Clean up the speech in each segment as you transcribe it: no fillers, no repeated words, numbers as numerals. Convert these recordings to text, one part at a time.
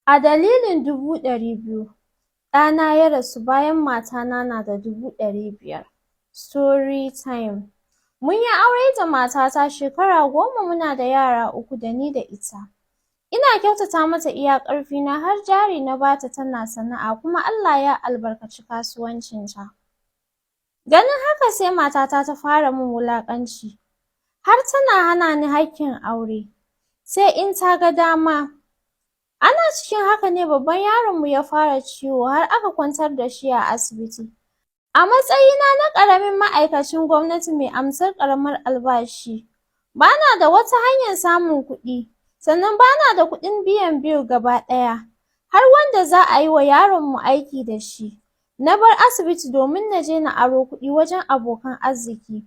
A dalilin 200,000, ɗana ya rasu bayan matana na da 500,000. Story time. Mun yi aure da matata shekara 10, muna da yara uku da ni da ita. Ina kyautata mata iya ƙarfina, har jari na bata tana sana'a, kuma Allah ya albarkaci kasuwancinta. Ganin haka, sai matata ta fara min wulaƙanci, har tana hana ni hakkin aure sai in ta ga dama. Ana cikin haka ne babban yaronmu ya fara ciwo har aka kwantar da shi a asibiti. A matsayina na ƙaramin ma'aikacin gwamnati mai amsar ƙaramar albashi, bana da wata hanyar samun kuɗi, sannan bana da kuɗin biyan bill gaba ɗaya, har wanda za a yi wa yaronmu aiki da shi. Na bar asibiti domin na je na aro kuɗi wajen abokan arziki.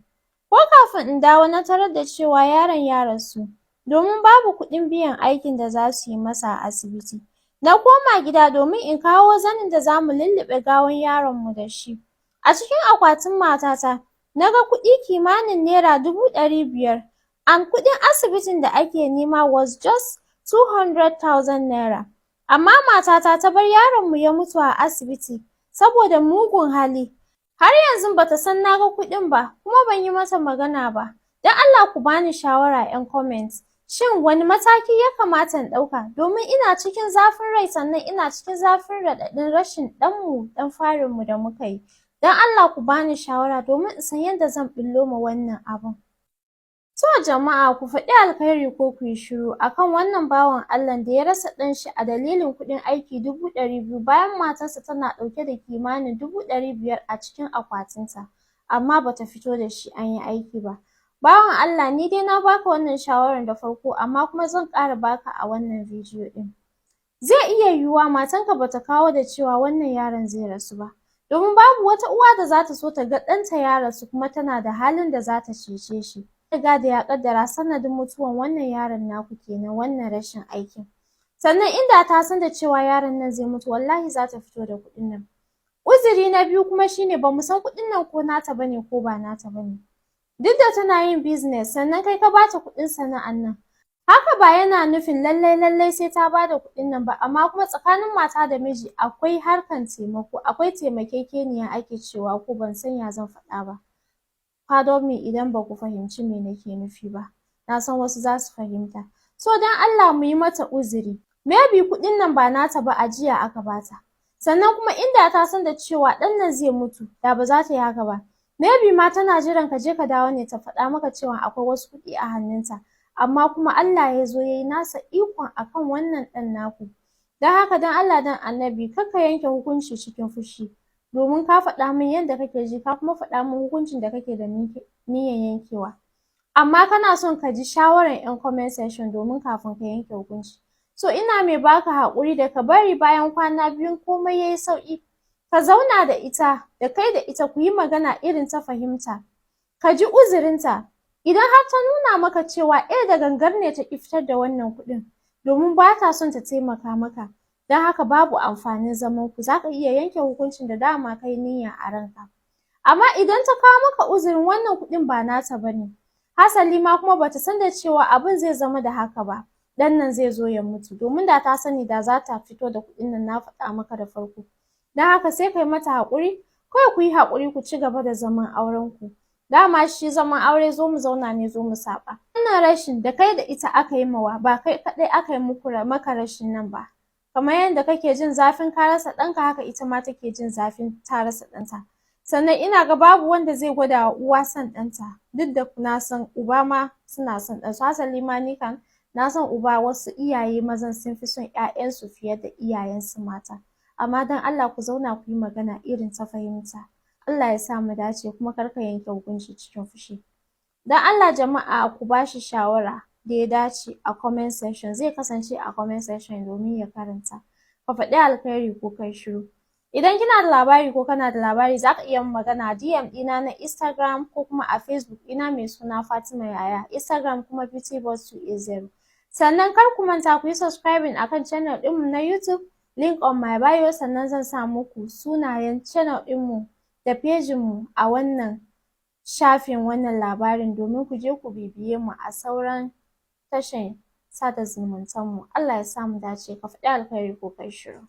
Ko kafin in dawo, na tarar da cewa yaron ya rasu, domin babu kuɗin biyan aikin da za su yi masa a asibiti. Na koma gida domin in kawo zanin da za mu lulluɓe gawan yaronmu da shi. A cikin akwatin matata, na ga kuɗi kimanin ₦500,000, and kuɗin asibitin da ake nema was just ₦200,000. Amma matata ta bar yaronmu ya mutu a asibiti saboda mugun hali. Har yanzu bata san na ga kuɗin ba, kuma ban yi mata magana ba. Don Allah ku bani shawara, 'yan comment. Shin wani mataki ya kamata in ɗauka? Domin ina cikin zafin rai, sannan ina cikin zafin raɗaɗin rashin ɗanmu, ɗan farinmu da muka yi. Don Allah ku bani shawara domin in san yadda zan ɓullo ma wannan abun. To jama'a, ku faɗi alkhairi ko ku yi shiru akan wannan bawan Allahn da ya rasa ɗanshi a dalilin kuɗin aiki 200,000, bayan matarsa tana ɗauke da kimanin 500,000 a cikin akwatinta, amma bata fito da shi an yi aiki ba. Bawan Allah, ni dai na baka wannan shawarar da farko, amma kuma zan ƙara baka a wannan bidiyo ɗin. Zai iya yiwuwa matanka bata kawo da cewa wannan yaron zai rasu ba, domin babu wata uwa da zata so ta ga ɗanta ya rasu kuma tana da halin da zata cece shi. Riga da ya ƙaddara sanadin mutuwan wannan yaron naku kenan wannan rashin aikin. Sannan inda ta san da cewa yaron nan zai mutu, wallahi zata fito da kuɗin nan. Uzuri na biyu kuma shine, bamu san kuɗin nan ko nata bane ko ba nata bane. Duk da tana yin business, sannan kai ka bata kuɗin sana'an nan. Haka ba yana nufin lallai lallai sai ta bada kuɗin nan ba, amma kuma tsakanin mata da miji akwai harkan taimako, akwai taimakekeniya ake cewa, ko ban san ya zan faɗa ba. Pardon me idan baku fahimci me nake nufi ba. Na san wasu zasu fahimta. So don Allah mu yi mata uzuri. Maybe kuɗin nan ba nata ba, ajiya aka bata. Sannan kuma inda ta san da cewa ɗan nan zai mutu, da ba za ta yi haka ba. Maybe ma tana jiran ka je ka dawo ne ta faɗa maka cewa akwai wasu kuɗi a hannunta. Amma kuma Allah ya zo ya yi nasa ikon akan wannan ɗan naku. Don haka, don Allah don Annabi, kar ka yanke hukunci cikin fushi. Domin ka faɗa min yadda kake ji, ka kuma faɗa min hukuncin da kake da niyyan yankewa. Amma kana son ka ji shawarar 'yan comment section domin kafin ka yanke hukunci. So ina mai baka haƙuri da ka bari bayan kwana biyu komai yayi sauƙi, ka zauna da ita, da kai da ita ku yi magana irin ta fahimta. Ka ji uzurinta. Idan har ta nuna maka cewa eh, da gangan ne ta ƙi fitar da wannan kuɗin domin ba ta son ta taimaka maka, don haka babu amfanin zaman ku, za ka iya yanke hukuncin da dama ka yi niyya a ranka. Amma idan ta kawo maka uzurin wannan kuɗin ba nata ba ne, hasali ma kuma bata san da cewa abun zai zama da haka ba, ɗan nan zai zo ya mutu, domin da ta sani da za ta fito da kuɗin nan, na faɗa maka da farko. Don haka sai kai mata haƙuri, kawai ku yi haƙuri ku ci gaba da zaman auren ku. Dama shi zaman aure zo mu zauna ne zo mu saɓa. Wannan rashin da kai da ita aka yi mawa, ba kai kaɗai aka yi muku maka rashin nan ba. Kamar yadda kake jin zafin ka rasa ɗanka, haka ita ma take jin zafin ta rasa ɗanta. Sannan ina ga babu wanda zai gwada wa uwa son ɗanta, duk da na san uba ma suna son ɗansu, hasali ma ni kam na san uba, wasu iyaye mazan sun fi son ‘ya'yansu fiye da iyayensu mata. Amma don Allah ku zauna ku yi magana irin ta fahimta. Allah ya sa mu dace, kuma kar ka yanke hukunci cikin fushi. Don Allah jama'a, ku ba shi shawara da ya dace a comment section, zai kasance a comment section domin ya karanta. Ka faɗi alkhairi ko kai shiru. Idan kina da labari ko kana da labari, za ka iya min magana a DM ɗina na Instagram ko kuma a Facebook ɗina mai suna Fatima Yahaya, Instagram kuma beautyboss280. Sannan kar ku manta ku yi subscribing akan channel ɗinmu na YouTube, link on my bio, sannan zan sa muku sunayen channel ɗinmu da pejinmu a wannan shafin wannan labarin domin ku je ku bibiye mu a sauran tashan. Sada zumuntan mu. Allah ya sa mu dace. Ka faɗi alkhairi ko kai shiru.